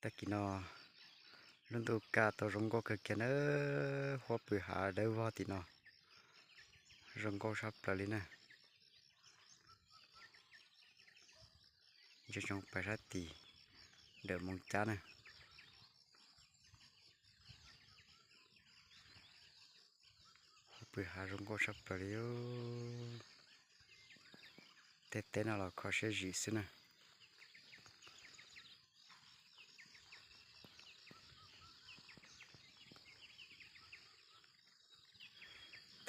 Tag kis no lub ntuj kaj tau zoo nkauj kawg kiag na, huab pw hav dawb vog tim no, zoo nkauj sab plaws li na. Ntsia tsoov pais sab tid, dawm moos cab na. Huab pw hav zoo nkauj sab plaws li. Tej teb no los kho siab zim xwb na.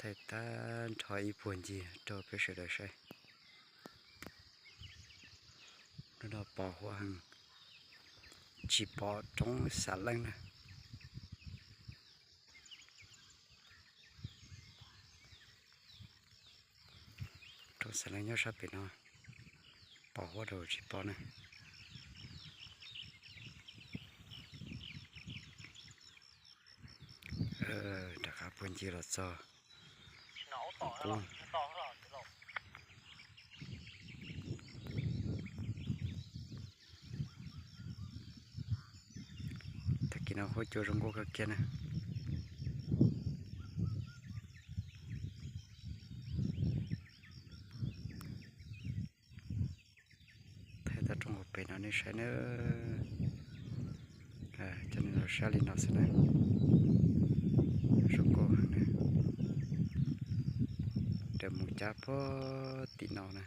Thaij tag nrho ib puag ncig rau peb sawv daws saib. Hnub no pos huab heev, tsis pom roob xav leej na. Roob xav leej nyob sab pem no, pos huab rau tsis pom na. Rov qab puag ncig los txog qub. Tag kis no huab cua zoo nkauj kawg kiag na. Thaij tag roob hauv pes no nej saib na. Cov no los sab li no xwb na. Zoo nkauj heev na. Dawm moos cab puag tim no na.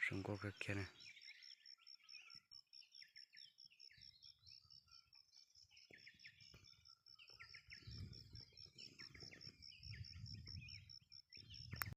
Zoo nkauj kawg kiag na.